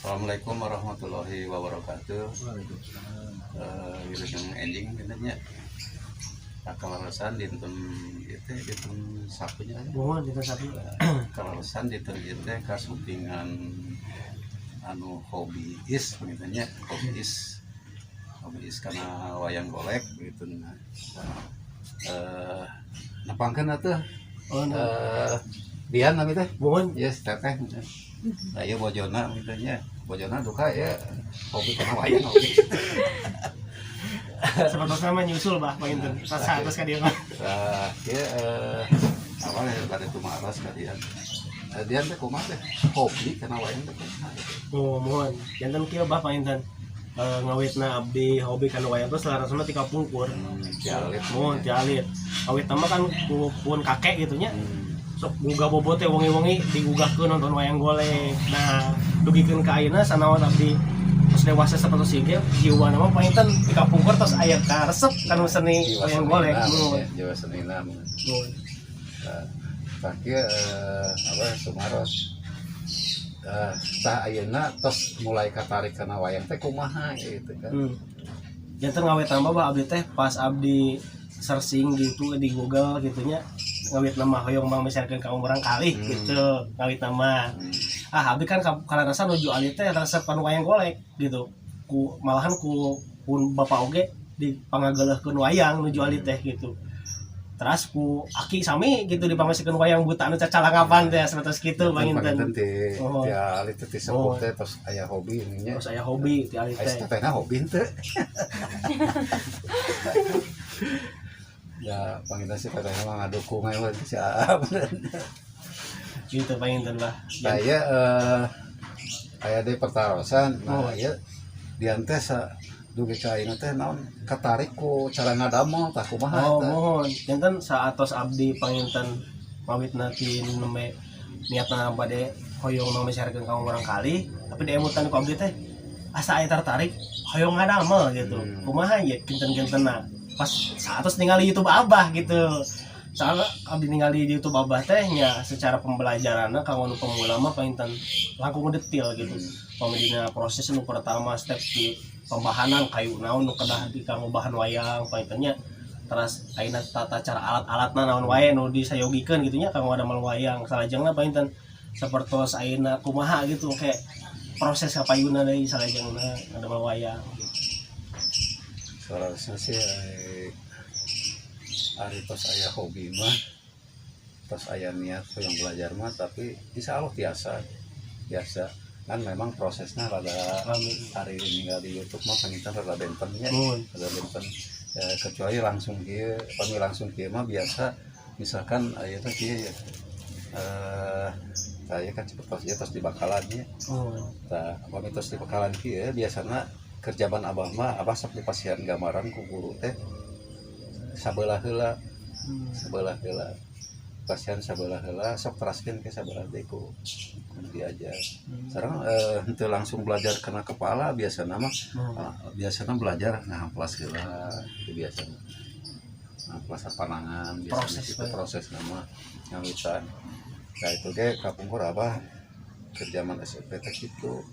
Assalamualaikum warahmatullahi wabarakatuh. Wilujeng enjing dinten nya. Kaleresan dinten ieu teh dinten Sabtu nya. Muhun, dinten Sabtu. Kaleresan dinten ieu teh kasumpingan anu hobiis panginten nya, hobiis. Hobiis kana wayang golek gitu. Nah, nepangkeun atuh. Oh, nah. Dian nami teh? Muhun. Yes, teteh. Nah, ieu bojona gitu nya. Bojona duka ya hobi kana wayang hobi. Sebetulnya mah nyusul, Bah, panginten. Pas atas ka dieu mah. Nah, ieu awalnya bade tumaros ka Dian. Dian teh kumaha teh? Hobi kana wayang teh kumaha gitu? Oh, muhun. Janten kieu, Bah, panginten. Ngawitna abdi hobi kana wayang teh salarasna ti kapungkur. Ti alit. Muhun, ti alit. Awit mah kan ku pun kakek gitu nya. Sok gugah bobo teh wengi-wengi digugahkeun nonton wayang golek. Nah, dugikeun ka ayeuna sanaos abdi tos dewasa sapertos ieu jiwa nama panginten ti kapungkur tos aya karesep kanu seni Jiwa wayang golek. senina, Muhun. ya, jiwa senina. Muhun. Nah, tah kieu apa tumaros. Tah ayeuna tos mulai katarik kana wayang teh kumaha gitu kan. Janten ngawit tambah, Bah, abdi teh pas abdi searching gitu di Google gitunya, ngawit nama hoyong mang misalkan ka urang kalih gitu ngawit nama. Ah, abdi kan kalarasan nuju alit teh resep kanu wayang golek gitu, ku malahan ku pun bapak oge di pangageleuhkeun wayang nuju alit teh gitu. Terus ku aki sami gitu dipangasikeun wayang buta anu cacalangapan teh sapertos kitu panginten. Panginten ti Oh. ti alit teh ti sepuh Oh. teh tos aya hobi nya. Terus aya hobi ti alit Aya teh. tetehna hobi henteu? Ya, panginten si tetehna mah ngadukung aya we si Aam. Gitu panginten lah. Nah, ieu aya deui pertarosan. Nah, Oh. ieu Dian teh sa dugi ka ayeuna teh naon katarik ku cara ngadamel tah kumaha Oh, eta? muhun. Janten saatos abdi panginten mawitna ti nembe niatna bade hoyong mangmesarkeun ka urang kalih, tapi diemutan ku abdi teh asa aya tertarik hoyong ngadamel gitu. Kumaha ya kinten-kintenna? Pas saatos ningali YouTube Abah gitu. Soalnya abdi ningali di YouTube Abah teh nya secara pembelajaranna kanggo nu pemula mah panginten langkung detail gitu. Pami dina proses nu pertama step di pembahanan kayu naon nu kedah di kanggo bahan wayang panginten nya, terus ayeuna tata cara alat-alatna naon wae nu disayogikeun gitu nya kanggo ngadamel wayang. Salajengna panginten sapertos ayeuna kumaha gitu kayak proses kapayuna deui salajengna ngadamel wayang gitu. Seharusnya sih ari tos aya hobi mah, tos aya niat hoyong belajar mah, tapi insya Allah tiasa biasa kan. Memang prosesnya rada Amin. Ari ninggal di YouTube mah panginten rada benten nya. Muhun. Rada benten ya, kecuali langsung kieu. Pami langsung kieu mah biasa misalkan aya teh kieu ya, saya kan cepet tos ya tos dibakalan nya. Muhun. Tah, pami tos dibakalan kieu biasana kerjaan abah mah, abah sok dipasihan gambaran ku guru teh sabelah heula. Sabelah heula pasihan, sabelah heula sok teraskeun ke sabelah deui ku diajar. Sekarang henteu langsung belajar kena kepala biasana mah. Muhun. Ah, biasana belajar ngamplas heula gitu, biasana ngamplas panangan biasana. Proses, gitu. Pak. Proses nama ngawitan. Nah, itu ge kapungkur abah ke zaman SMP teh gitu.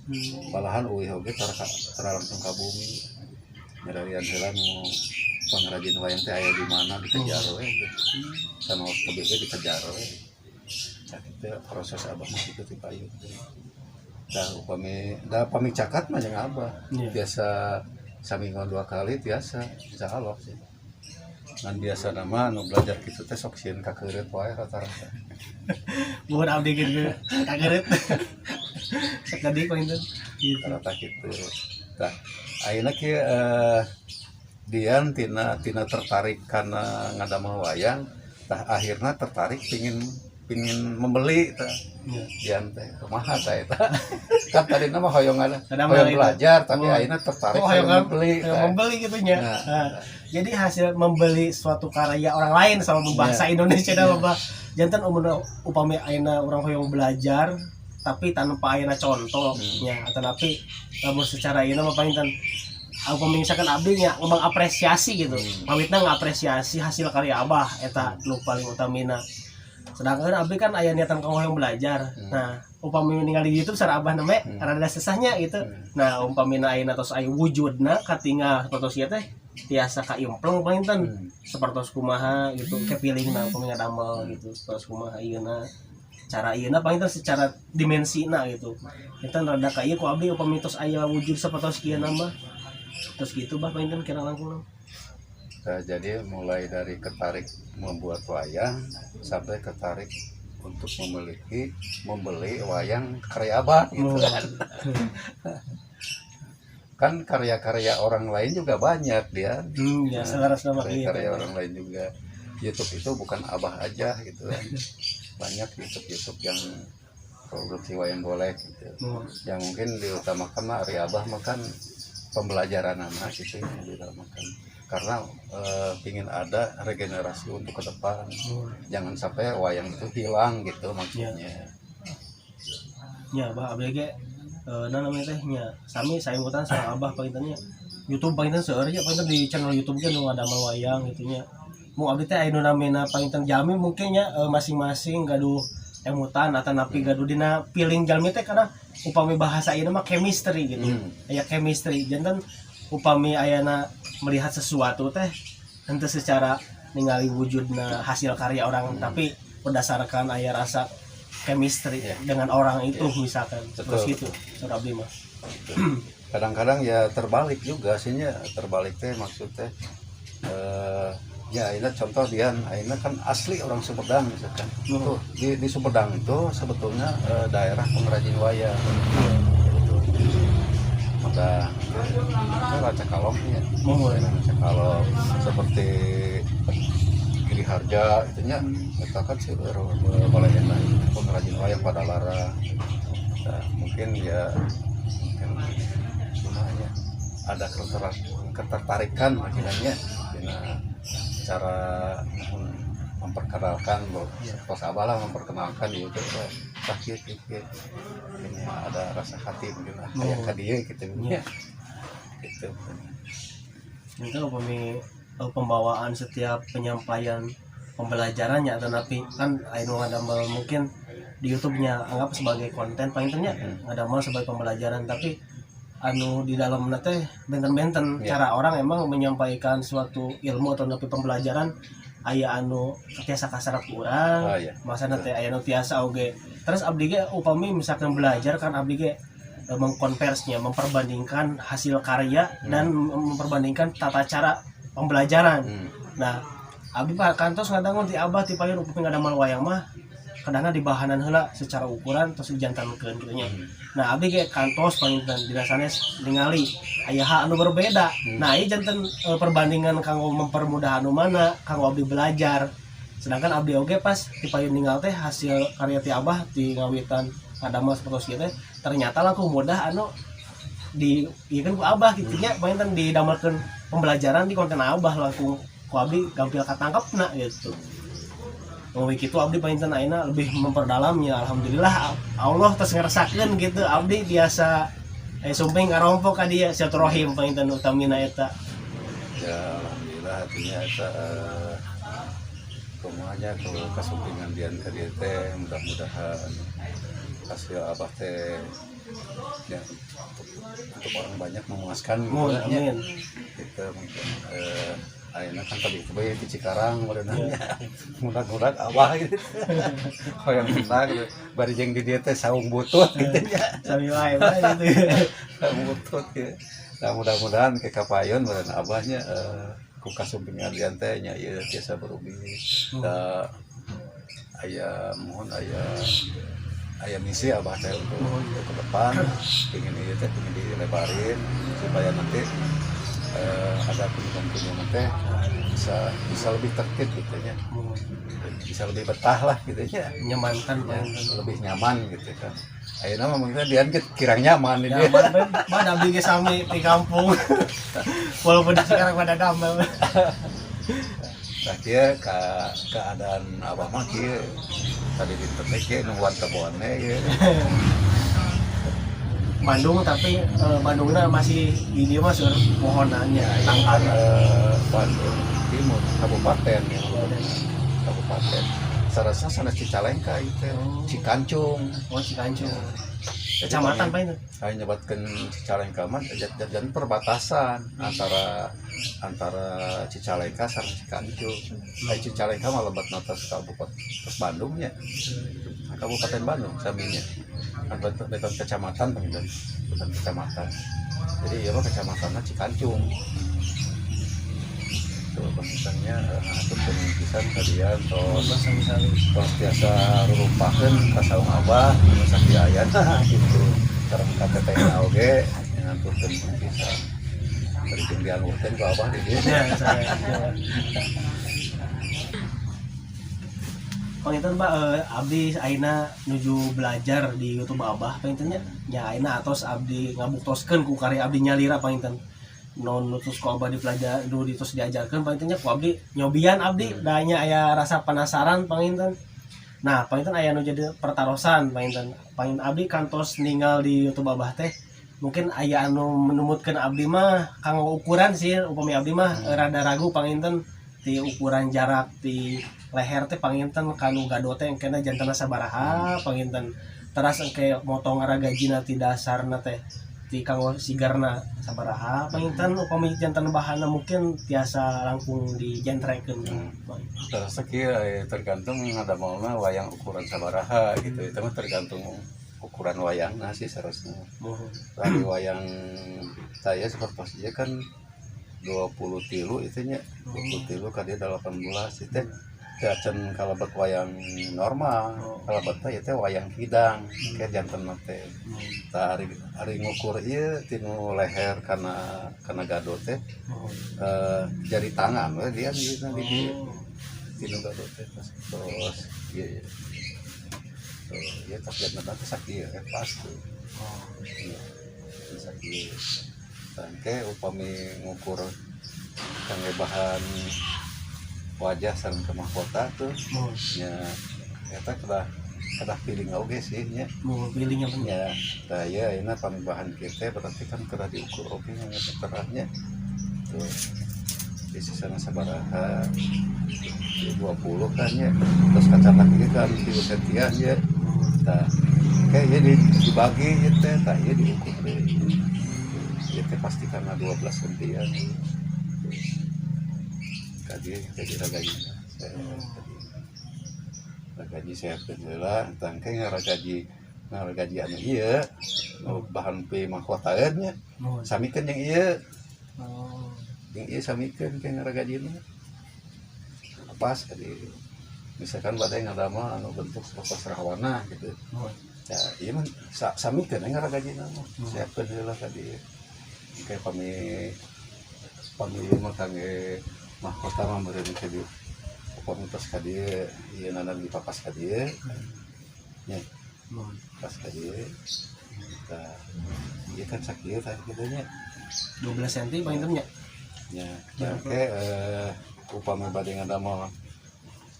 Malahan uih oge tara langsung ka bumi, nyararian heula nu pangrajin wayang teh aya di mana, dikejar we gitu. Sama tebih ge dikejar we. Nah, itu proses abah mah kitu ti payun. Da upami da pami cakat mah jeung abah biasa saminggu dua kali biasa, insya Allah sih. Ngan biasa nama nu belajar kitu teh sok sieun kakeureut wae rata-rata. Muhun, abdi gitu kageret sekali panginten gitu. Rata gitu. Tah, ayeuna kieu, Dian tina tina tertarik karena ngadamel wayang, tah akhirnya tertarik pingin Pingin membeli tah. Dian teh kumaha tah eta? Kan tadi mah hoyong ada Kadang hoyong itu. Belajar, tapi Oh. akhirnya tertarik Oh, hoyong hoyong membeli hoyong tah. Membeli gitu nya. Nah. Nah, jadi hasil membeli suatu karya orang lain sama bahasa Indonesia dah, Bah. Janten umumna upami ayeuna urang hoyong belajar tapi tanpa ayeuna contoh nya atau tapi lamun secara ieu mah panginten upami misalkan abdi nya mengapresiasi gitu. Pawitna ngapresiasi hasil karya Abah eta nu paling utamina. Sedangkan abdi kan aya niatan kanggo hoyong belajar. Nah, upami ningali di YouTube secara Abah namanya rada susahnya gitu. Nah, umpamina ayeuna tos aya wujudna katingal sapertos ieu teh tiasa kaimpleng panginten sapertos kumaha gitu kepilihna upami ngadamel gitu, sapertos kumaha ieuna cara ieuna panginten secara dimensina gitu. Janten rada ka ieu ku abdi upami tos aya wujud sapertos kieu mah. Terus gitu, Bah, panginten kira langkung. Nah, jadi mulai dari ketarik membuat wayang sampai ketarik untuk memiliki, membeli wayang karya Abah gitu kan. Kan karya-karya orang lain juga banyak dia. Ya selaras nama gitu. Karya-karya orang lain juga. YouTube itu bukan Abah aja gitu kan. Banyak YouTube YouTube yang produksi wayang golek gitu. Yang mungkin diutamakan mah ari Abah mah kan pembelajaran anak gitu yang diutamakan. Karena ingin ada regenerasi untuk ke depan. Jangan sampai wayang itu hilang gitu maksudnya. Ya, Bah, abdi ge nah namanya teh nya sami saemutan sareng Abah panginten nya. YouTube panginten seueur nya, panginten di channel YouTube ge nu ngadamel wayang gitu nya. Mu abdi teh aya nu namina panginten jalmi mungkin nya masing-masing gaduh emutan atau napi gaduh dina feeling jalmi teh, karena upami bahasa ieu mah chemistry gitu. Aya chemistry, janten upami ayana melihat sesuatu teh henteu secara ningali wujudna hasil karya orang, tapi berdasarkan aya rasa chemistry dengan orang itu misalkan. Terus gitu saur abdi mah. Kadang-kadang ya terbalik juga sih nya, terbalik teh maksudnya ya ini contoh Dian, ini kan asli orang Sumedang misalkan. Tuh di Sumedang itu sebetulnya daerah pengrajin wayang gitu. Sumedang itu Rancakalong ya. Muhun. Rancakalong seperti Giri Harja itu nya, eta kan sih boleh enak pengrajin wayang pada lara. Nah, mungkin ya mungkin cuma ya ada ketertarikan makanya dina cara memperkenalkan bahwa pas abah lah memperkenalkan di YouTube tah kieu kieu kieu. Mungkin ya ada rasa hati mungkin lah kayak ka dieu gitu ya gitu. Itu upami pembawaan setiap penyampaian pembelajarannya atau napi kan aya nu ngadamel mungkin di YouTube-nya anggap sebagai konten panginten nya, ngadamel sebagai pembelajaran, tapi anu di dalam teh benten-benten cara orang emang menyampaikan suatu ilmu atau napi pembelajaran, aya anu tiasa kasarap ku urang, masana teh aya nu tiasa oge. Terus abdi ge upami misalkan belajar kan abdi ge mengkonversinya, memperbandingkan hasil karya dan memperbandingkan tata cara pembelajaran. Nah, abdi pak kantos ngadangu ti Abah ti payun upami ngadamel wayang mah kadangna dibahanan heula secara ukuran terus dijantankeun gitu nya. Nah, abdi ge kantos panginten dina sanes ningali aya hal anu berbeda. Nah, ieu janten perbandingan kanggo mempermudah anu mana kanggo abdi belajar. Sedangkan abdi oge pas ti payun ninggal teh hasil karya ti Abah di ngawitan ngadamel sapertos kieu teh ternyata langkung mudah anu di ieu kan ku Abah gitu nya, panginten didamelkeun pembelajaran di konten Abah langkung ku abdi gampil katangkepna gitu. Oh gitu, abdi panginten ayeuna lebih memperdalamnya, alhamdulillah Allah tos ngerasakeun gitu, abdi biasa sumping ngarompok ka dieu silaturahim panginten utamina eta. Ya alhamdulillah, artinya eta kumaha nya ku kasumpingan dian ka dieu teh mudah-mudahan hasil Abah teh ya untuk orang banyak memuaskan gitu Mohon lah nya. amin. Gitu mungkin ayeuna kan tadi teh di Cikarang meureunan nya mudah-mudahan Abah gitu hoyong menang gitu bari jeung di dieu teh saung butut gitu nya. Sami wae, Pak, gitu. Saung butut gitu. Nah, mudah-mudahan ke kapayun meureun Abahnya ku kasumpingan dian teh nya ieu tiasa berubi da aya mohon aya aya misi Abah teh untuk ke depan pingin ieu teh pingin dilebarin supaya nanti Ada kunjungan-kunjungan teh bisa bisa lebih tertib gitu ya, bisa lebih betah lah gitu ya. Nyamankan. Ya, lebih nyaman gitu kan. Ayeuna mah mungkin dia kirang nyaman ini. Nyaman bah, abdi ge sami di kampung walaupun sekarang pada damel. Nah, kieu ka keadaan abah mah kieu tadi di teh kieu nungguan kebonnya kieu. Bandung tapi Bandungnya masih di dia mah sur pohonannya. Kan tangkal. Bandung Timur kabupaten ya, kabupaten sarasna sanes Cicalengka itu. Oh. Cikancung. Oh, Cikancung. Jadi kecamatan pak itu? Saya nyebatkan Cicalengka mah jajan perbatasan antara antara Cicalengka sareng Cikancung. Ai Cicalengka mah lebet atas kabupaten terus Bandungnya. Kabupaten Bandung saminya. Kan beton kecamatan beton beton kecamatan. Jadi iya mah kecamatannya Cikancung. Tuh misalnya atur pisan kalian tos sami-sami. Tos biasa rurupakeun ka saung abah anu sakieu ayana gitu. Sareng ka tetehna oge nganturkeun pisan. Bari jeung diangurkeun ku abah di dieu. Ya, saya. Ya. Panginten Pak, abdi ayeuna nuju belajar di YouTube Abah panginten nya. Nya ayeuna atos abdi ngabuktoskeun ku karya abdi nyalira panginten. Non nutus ku abah dipelajar nu ditos diajarkeun panginten nya ku abdi nyobian abdi da nya aya rasa penasaran panginten. Nah, panginten aya nu jadi pertarosan panginten. Panginten abdi kantos ninggal di YouTube Abah teh mungkin aya anu menumutkeun abdi mah kanggo ukuran sih, upami abdi mah rada ragu panginten di ukuran jarak di leher teh panginten kanu gado teh engkena jantenna sabaraha panginten, teras engke motong ragajina ti dasarna teh ti kanggo sigarna sabaraha panginten, upami janten bahanna mungkin tiasa langkung dijentrekeun. Terus kieu tergantung ada mauna wayang ukuran sabaraha gitu. Itu mah tergantung ukuran wayangna sih seharusnya. Mohon. Dari wayang saya seperti dia kan 20 tilu itu nya, 20 tilu ka dia 18 itu teh acan kalebet wayang normal. Kalebet teh itu wayang kidang kayak janten teh. Tah ari ari ngukur ieu tinu leher kana kana gado teh jari tangan we dia gitu di dieu. Tinu gado teh terus terus ieu ieu. Tuh, ieu tas janten teh sakieu pas tuh. Iya, sakieu. Tangke upami ngukur kangge bahan wajah sareng ke mahkota tuh nya eta kedah kedah feeling oge sih nya. Mohon feelingnya bener. Nya tah ieu ayeuna pami bahan kita berarti kan kedah diukur oge nya meterannya tuh di sisana sabaraha, 20 kan ya, terus kacamata ieu kan 3 sentian ya. Tah kayak ya dibagi ieu teh, tah ieu diukur deui ieu teh pasti karena 12 sentian kadi jadi ragaji saya ragaji saya heula tangke ngaragaji ngaragaji anu ieu nu bahan pi mahkotaeun nya. Samikeun jeung ieu. Jeung ieu samikeun ke ngaragajina pas kadi misalkan badai ngadamel anu bentuk seperti rahwana gitu. Ya ieu mah samikeun we ngaragajina mah. Siapkeun heula kadi kayak pami pami ieu mah kangge mahkota mah meureun ke dieu upami tos ka dieu ieu nana dipapas ka dieu nya. Pas ka dieu tah ieu kan sakieu tah kitu nya. 12 cm panginten nya. Nya oke, upami bade ngadamel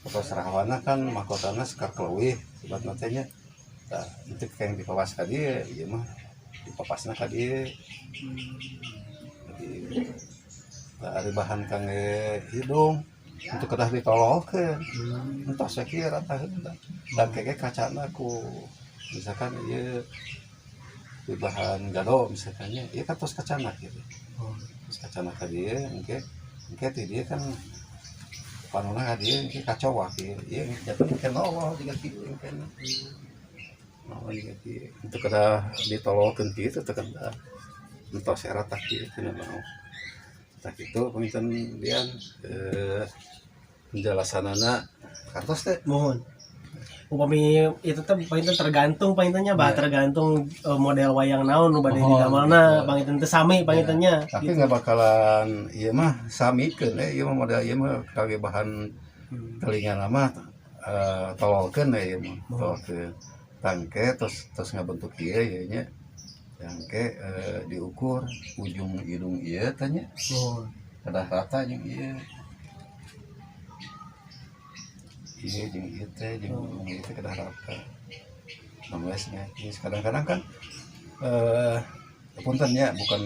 foto rahwana kan mahkotana sekar keleuwih sebatna teh nya. Tah itu yang dipapas ka dieu ieu mah dipapasna ka dieu. Jadi tah ari bahan kangge hidung untuk kedah ditololkeun. Entos sakieu rata heula dan keke kacana ku misalkan ieu di bahan gado misalkan nya ieu kan tos kacana gitu. Tos kacana ka dieu engke engke ti dieu kan panona ka dieu engke kacoa kieu ieu jatuh engke nolol jiga kieu engke nolol jiga kieu untuk kedah ditololkeun kieu teh kedah entos rata kieu tina mau tah kitu panginten dian penjelasanana kartos teh. Mohon. Upami itu teh panginten tergantung panginten nya, Bah, Iya. tergantung model wayang naon nu bade Oh, didamelna gitu. Panginten teu sami panginten nya. Tapi nggak bakalan, ieu mah samikeun ieu mah model ieu mah kage bahan telinga mah tololkeun we ieu mah, tololkeun. Tangke terus terus ngabentuk ieu ieu nya. Tangke diukur ujung hidung ieu teh nya. Kedah rata jeung ieu. Ieu jeung ieu teh jeung ujung ieu teh kedah rata. Namanya kadang-kadang kan punten ya, bukan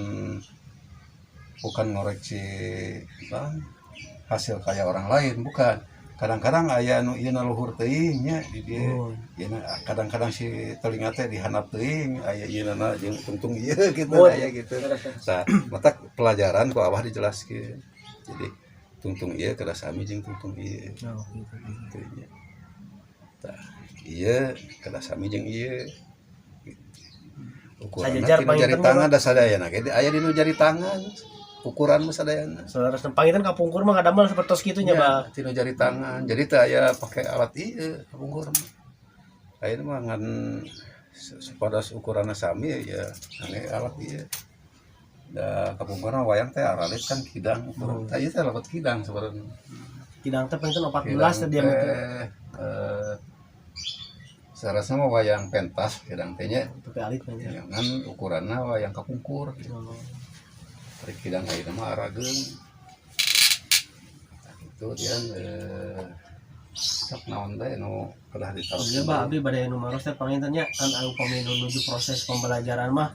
bukan ngoreksi apa, hasil kayak orang lain, bukan. Kadang-kadang aya nu ieu luhur teuing nya di dieu. Ieu kadang-kadang si telinga teh dihandap teuing, aya ieu na jeung tungtung ieu gitu, aya gitu. Nah, matak pelajaran ku Abah dijelaskeun. Jadi tungtung ieu kedah sami jeung tungtung ieu. Oh, gitu. Gitu nya. Tah, ieu kedah sami jeung ieu. Ukuran Sajajar tina jari panginten tangan da sadayana ge aya dina jari tangan. Ukuran mah sadayana. Saudara panginten kapungkur mah ngadamel sapertos kitu nya, Bah. Ya, tina jari tangan. Jadi teu aya pake alat ieu kapungkur mah. Ayeuna mah ngan supados ukuranna sami ya ngangge alat ieu. Da kapungkur mah wayang teh aralit kan kidang ukuran. Tah, ieu teh lebet kidang sebenarnya. Kidang teh panginten 14 Kidang teh diameter. Teh sarasna mah wayang pentas kidang teh nya. Tapi alit panginten. Jangan ukuranna wayang kapungkur. Ari kidang ayeuna mah arageung. Tah kitu dia sok naon teh nu kedah Oh iya, ditaroskeun. Bah, abdi bade nu maros teh panginten nya kan upami nu nuju proses pembelajaran mah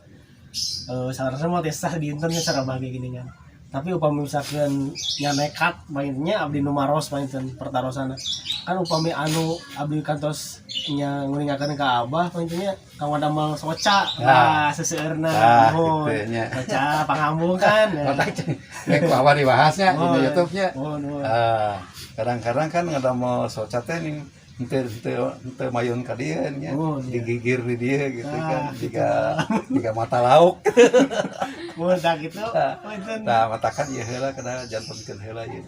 salarasna mah teh sah dinten nya cara bagi gini kan. Tapi upami misalkan nya nekat panginten nya abdi nu maros panginten pertarosana. Kan upami anu abdi kantos nya nguningakeun ka Abah panginten nya kang damel soca. Nah. Nah, seseueurna Tah, nuhun. Kitu nya. Soca pangambung kan. Matak cing ku Abah dibahasnya di Nuhun. YouTube-nya. Nuhun, nuhun. Ah, kadang-kadang kan ngadamel soca teh ning henteu henteu henteu mayun ka dieu nya. Oh, iya. Digigir di dieu gitu Ah, kan, gitu. jiga jiga mata lauk. Mun tah kitu Tah. panginten. Tah, matakan ieu heula kedah jantunkeun heula ieu.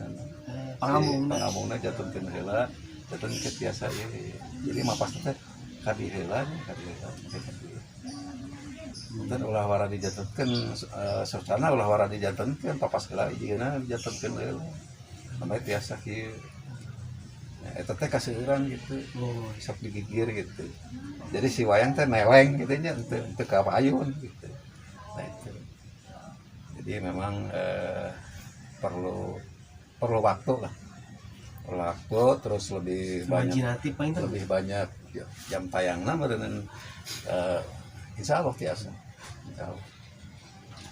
Pangambungna. Pangambungna jantunkeun heula, jantunkeun biasa ieu. Jadi mapasna teh ka dieu heula nya, ka dieu heula, ka dieu. Punten ulah wara dijantunkeun socana ulah wara dijantunkeun, papas heula ieuna dijantunkeun heula. Namanya biasa kieu. Nah, eta teh kaseueuran gitu. Sok digigir gitu. Jadi si wayang teh neleng gitu nya, henteu henteu ka payun gitu. Nah itu. Jadi memang perlu perlu waktu lah. Perlu waktu terus lebih banyak Imajinatif panginten. Lebih banyak jam tayangna meureun insya Allah tiasa. Insya Allah.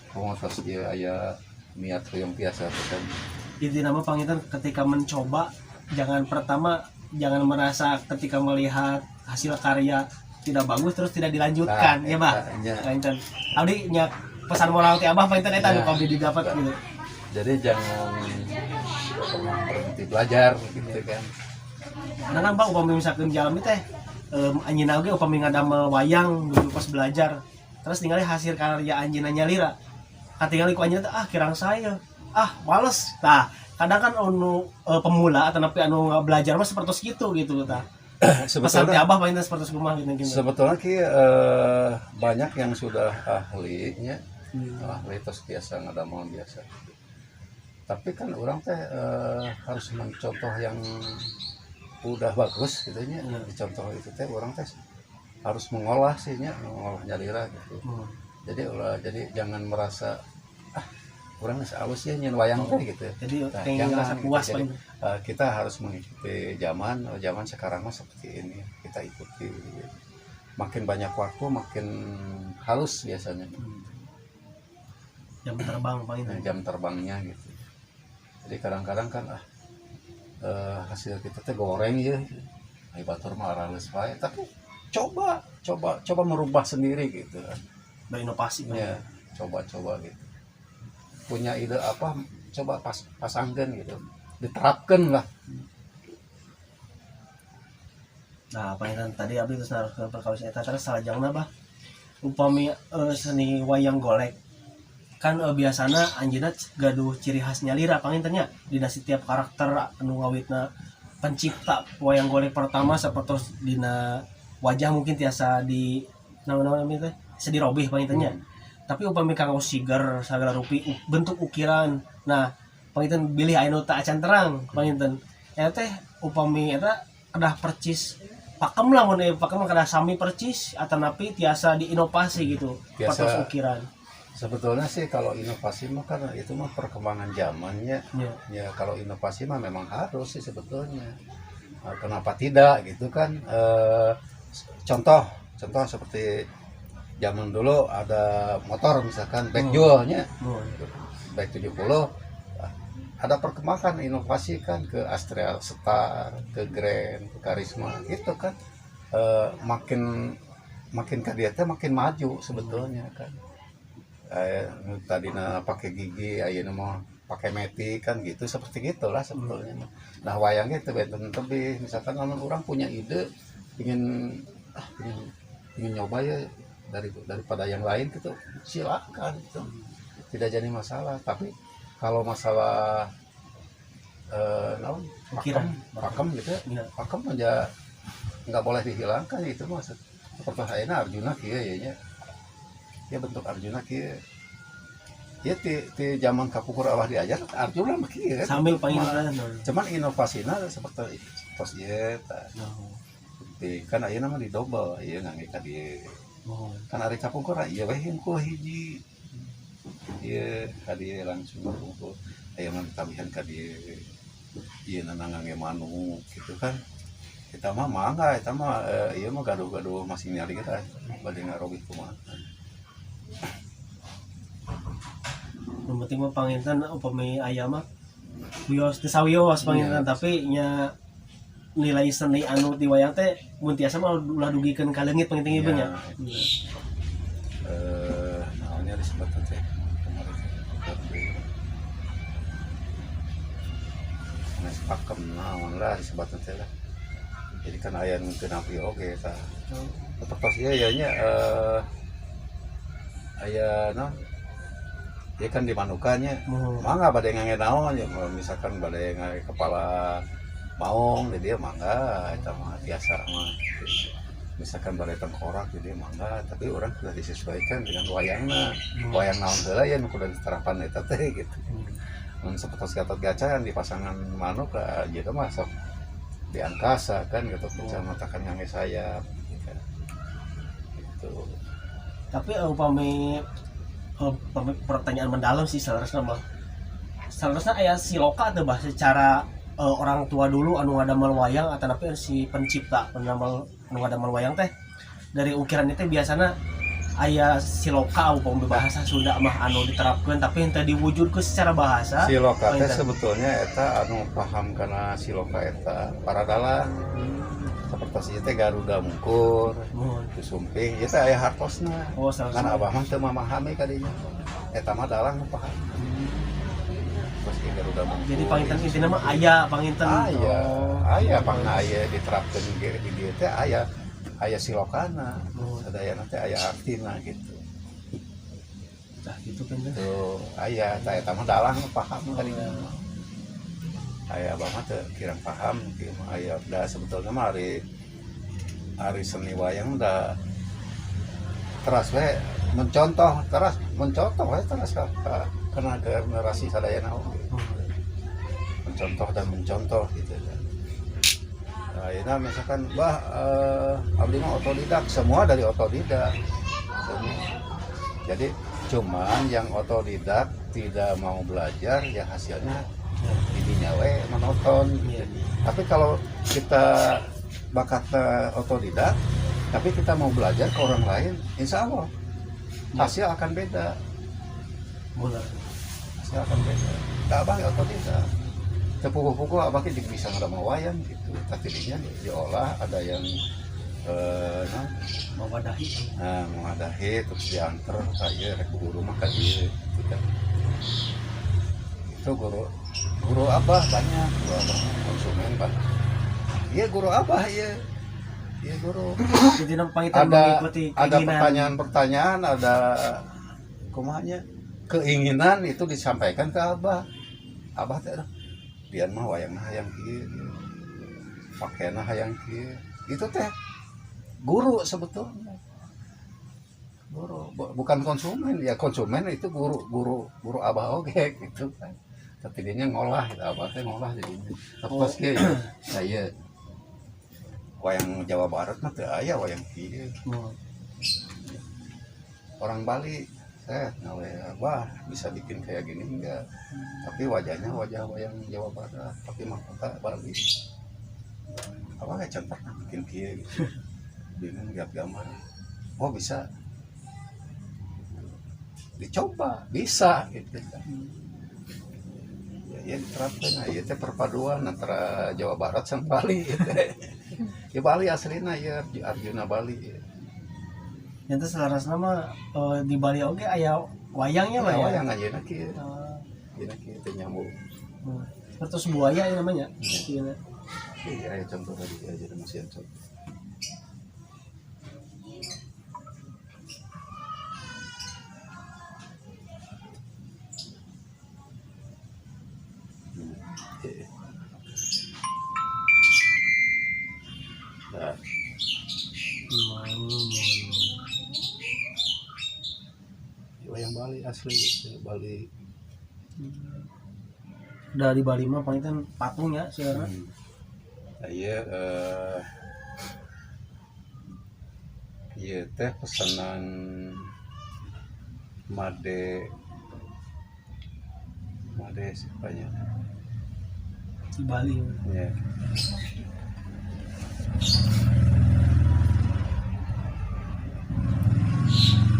Kumaha tos ieu aya niat hoyong tiasa teh kan. Inti nama panginten ketika mencoba jangan pertama jangan merasa ketika melihat hasil karya tidak bagus terus tidak dilanjutkan Nah, ya, Bah. eta nya. Panginten abdi nya pesan moral ti Abah panginten eta Ya. nu abdi didapat gitu. Jadi jangan pernah berhenti belajar gitu kan. Karena kan, Bang, upami misalkan jalmi teh anjeunna oge upami ngadamel wayang dulu pas belajar terus ningali hasil karya anjeunna nyalira katingali ku anjeunna teh, ah, kirang saya, ah, males. Tah, kadang kan anu pemula atau napi anu belajar mah seperti gitu gitu tah. Pesan ti Sebetulnya Abah paling seperti kumaha gitu gitu. Sebetulnya ki banyak yang sudah ahlinya, ahli terus biasa ngadamel biasa, tapi kan orang teh harus mencontoh yang udah bagus gitu nya. Dicontoh itu teh orang teh harus mengolah sih nya, mengolah nyalira gitu. Jadi ulah, jadi jangan merasa, ah, urang geus alus ya nyieun wayang teh gitu. Jadi Nah, kayak jangan ngerasa gitu. puas Jadi, paling. Kita harus mengikuti zaman. Oh, zaman sekarang mah seperti ini, kita ikuti. Makin banyak waktu makin halus biasanya. Jam terbang paling. Nah, jam terbangnya gitu. Jadi kadang-kadang kan, ah, hasil kita teh goreng ya, ai batur mah aralus wae, tapi coba coba coba merubah sendiri gitu. Berinovasi. Ya, coba-coba gitu, punya ide apa coba pasangkan gitu, diterapkan lah. Nah, panginten tadi abdi terus naruh ke perkawis eta terus salajengna, Bah, upami seni wayang golek kan biasana anjeunna gaduh ciri khas nyalira panginten nya dina setiap karakter anu ngawitna. Pencipta wayang golek pertama sapertos dina wajah mungkin tiasa di naon-naon namanya teh bisa dirobih panginten nya. Tapi upami kanggo siger sagala rupi bentuk ukiran, nah panginten bilih aya nu teu acan terang panginten eta teh upami eta kedah percis pakem lah, mun pakem mah kedah sami percis atanapi tiasa diinovasi gitu? Tiasa. Patos ukiran. Sebetulnya sih kalau inovasi mah kan itu mah perkembangan zamannya. Ya kalau inovasi mah memang harus sih sebetulnya. Nah, kenapa tidak gitu kan? Contoh contoh seperti zaman dulu ada motor misalkan backjewelnya back 70, ada perkembangan inovasi kan ke Astrea Star, ke Grand, ke Karisma gitu kan. Makin makin ke dia teh makin maju sebetulnya kan. Nu tadina pakai gigi, ayeuna mah pakai metik kan gitu, seperti gitulah sebetulnya mah. Nah, wayangnya itu benten tebih, misalkan kalau orang punya ide ingin ah ingin, ingin nyoba ya daripada yang lain gitu, silakan, itu tidak jadi masalah. Tapi kalau masalah naon, Ukiran. Pakem, pakem gitu ya, pakem aja nggak boleh dihilangkan itu mah. Seperti ayeuna Arjuna kieu ya nya, ya bentuk Arjuna kieu ya, ti zaman kapungkur abah diajar Arjuna mah kieu kan. Sambil panginten. Cuman inovasinya seperti tos ieu tah. Di kan ayeuna mah di double ieu ngangge ka dieu. Kan ari kapungkur ieu we hungkul hiji ieu ka dieu langsung hungkul, aya mah ditabihan ka dieu, ieu ngangge manuk gitu kan. Kita mah mangga eta mah ieu mah gaduh-gaduh masing nyali kita bade ngarobih kumaha. Yang penting mah panginten upami aya mah wios teu sawios panginten, tapi nya nilai seni anu di wayang teh mun tiasa mah ulah dugikeun ka leungit panginten ieu nya. Naonnya disebut teh kemarin teh sanes pakem, naon lah disebut teh lah. Jadi kan aya nu teu napi oge tah. Seperti ieu ya nya, aya naon ya kan di manukannya. Mangga bade ngangge naon ya, misalkan bade ngangge kepala maung di dia mangga, eta mah biasa mah. Misalkan bade tengkorak di dia mangga, tapi orang sudah disesuaikan dengan wayangna. Wayang naon heula ya nu kudu diterapan eta teh gitu. Mun sapertos Gatot Kaca kan di pasangan manuk gitu mah sok di angkasa kan Gatot Kaca matakan ngangge sayap gitu kan. Gitu. Tapi upami upami pertanyaan mendalam sih seharusnya mah, seharusnya aya siloka tuh bah secara orang tua dulu anu ngadamel wayang atau tapi si pencipta penamel anu ngadamel wayang teh dari ukiran itu biasanya aya siloka upami bahasa Sunda mah anu diterapkan tapi henteu diwujudkeun secara bahasa. Siloka teh Panginten. Sebetulnya eta anu paham karena siloka eta para dalang, seperti ieu teh Garuda mungkur sumping ieu teh aya hartosna. Salah. Kan abah mah teu memahami kadinya, eta mah dalang nu paham terus ieu Garuda mungkur. Jadi panginten intina mah aya panginten. Aya. Aya pangna, aya diterapkeun ge di dieu teh aya aya silokana. Sadayana teh aya artina gitu. Nah, gitu kan teh. Tuh aya tah, eta mah dalang nu paham kadinya. Aya abah mah teu kirang paham kieu mah. Aya da sebetulnya mah ari ari seni wayang da teras we mencontoh, teras mencontoh we teras ka karena generasi sadayana oge. Mencontoh dan mencontoh gitu kan. Nah, ini misalkan bah abdi mah otodidak, semua dari otodidak semua. Jadi cuman yang otodidak tidak mau belajar ya hasilnya ininya we monoton gitu. Tapi kalau kita bakatnya otodidak tapi kita mau belajar ke orang lain, insya Allah hasil akan beda. Bener. Hasil akan beda. Tak abah ya otodidak teu puguh-puguh abah ge juga bisa ngadamel wayang gitu, tapi dinya diolah, ada yang naon? Mewadahi. Nah, mewadahi terus diantar ka ieu rek guru mah ka dieu gitu kan. Itu guru guru abah banyak, guru abah konsumen pak, iya guru abah, iya iya guru. Jadi panginten Ada mengikuti ada keinginan. Pertanyaan-pertanyaan, ada kumahanya keinginan itu disampaikan ke abah. Abah teh aduh, dia mah wayang hayang kieu. Pakaianna hayang kieu. Itu teh guru sebetulnya. Guru, bukan konsumen ya, konsumen itu guru guru guru abah oge gitu kan. Tapi dia ngolah gitu, abah teh ngolah jadinya. Tapi pas kieu ya, saya wayang Jawa Barat mah teu aya wayang kieu. Orang Bali saya ngawe abah bisa bikin kayak gini enggak, tapi wajahnya wajah wayang Jawa Barat tapi mahkota Bali. Abah kayak can pernah bikin kieu gitu, bingung lihat gambar, oh bisa dicoba, bisa gitu kan. Ya, ya diterapkan. Nah, ya teh perpaduan antara Jawa Barat sama Bali gitu. Ya Bali aslinya ya Arjuna Bali ya. Yang selarasna mah di Bali oge aya wayangnya mah Ya, ya. wayang aja kieu. Eh, Ieu kieu teh nyambung. Terus buaya ya namanya. Iya. Iya. Iya, aya contoh tadi aja masih yang contoh. Iya. Nah, wayang Bali asli gitu, Bali. Udah di Bali mah paling kan patungnya sekarang. Nah, iya, iya teh pesanan Made Made siapanya? Di Bali. Iya.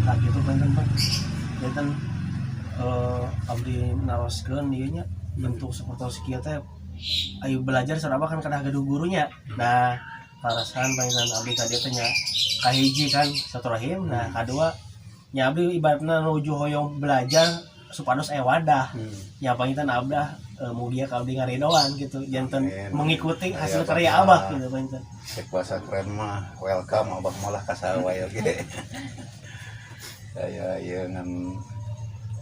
Nah gitu panten Pak. Janten abdi naroskeun ieu nya bentuk sapertos kieu teh ayo belajar saraba kan kedah gaduh gurunya. Nah, kaleresan panginten abdi ka dieu teh nya kahiji kan silaturahim, nah kadua nya abdi ibaratna nuju hoyong belajar supados aya wadah. Nya panginten abdah mugia ka abdi ngaridoan gitu janten Amin. mengikuti hasil Aya karya abah. abah gitu panginten. Cek bahasa keren mah welcome abah malah ka saha wae oge. Saya ieu ngan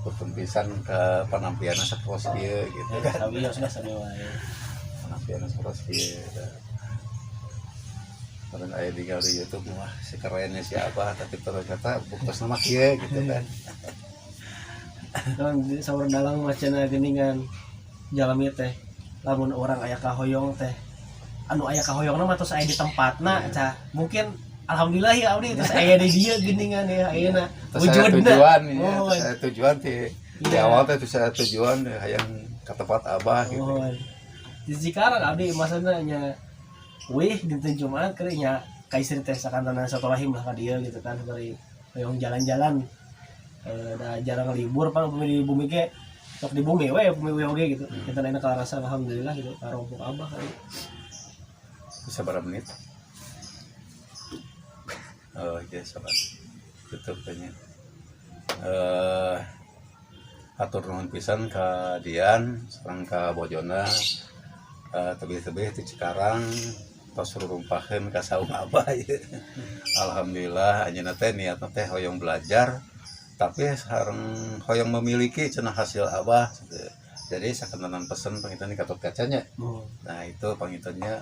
punten pisan ke penampilanna sapertos kieu gitu kan. Sawios lah sami wae. Penampilanna sapertos kieu. Kemarin aya di di YouTube wah si kerennya si abah tapi ternyata buktos nama kieu gitu kan. Kan saur dalang macana geuningan jalmi teh lamun orang aya kahoyong teh anu aya kahoyongna mah tos aya di tempatna cah mungkin alhamdulillah ya abdi tos aya di dieu geuningan ya ayeuna Terus saya wujudna. tujuan ya, Oh, terus saya tujuan di Iya. awal teh terus saya tujuan ya, hayang ke tempat abah gitu. Oh. Di Cikarang abdi maksudna nya wih dinten Jumat keur nya ka istri teh sakantenan silaturahim lah ka dieu gitu kan bari hoyong jalan-jalan. Da jarang libur pan upami di bumi ge sok di bumi we upami we oge gitu. Kita enak rasa alhamdulillah gitu karompok abah kali. Bisa berapa menit? Oh iya sahabat, tutup kayaknya. Atur nuhun pisan ka Dian, sareng ka Bojona, tebih-tebih di Cikarang tos rurumpaheun ka saung abah ieu. Alhamdulillah anjeunna teh niatna teh hoyong belajar tapi sareng hoyong memiliki cenah hasil abah gitu. Jadi sakentenan pesen panginten di Gatot Kacanya. Oh. Nah itu pangintennya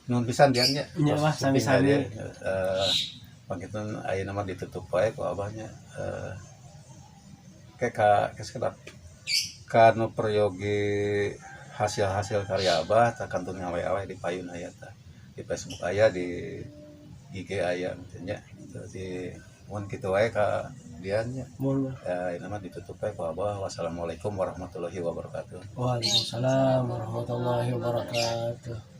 nuhun pisan Dian nya. Nya, Bah, Tos sami-sami. Panginten ayeuna mah ditutup wae ku abahnya. Ke ka ke sekedap ka nu peryogi hasil-hasil karya abah tah kantun ngawe-awe di payun aya tah. Di Facebook aya, di IG aya gitu nya. Gitu di mun kitu wae ka Dian nya. Mun. Ya, ini mah ditutup wae ku abah. Wassalamualaikum warahmatullahi wabarakatuh. Waalaikumsalam warahmatullahi wabarakatuh.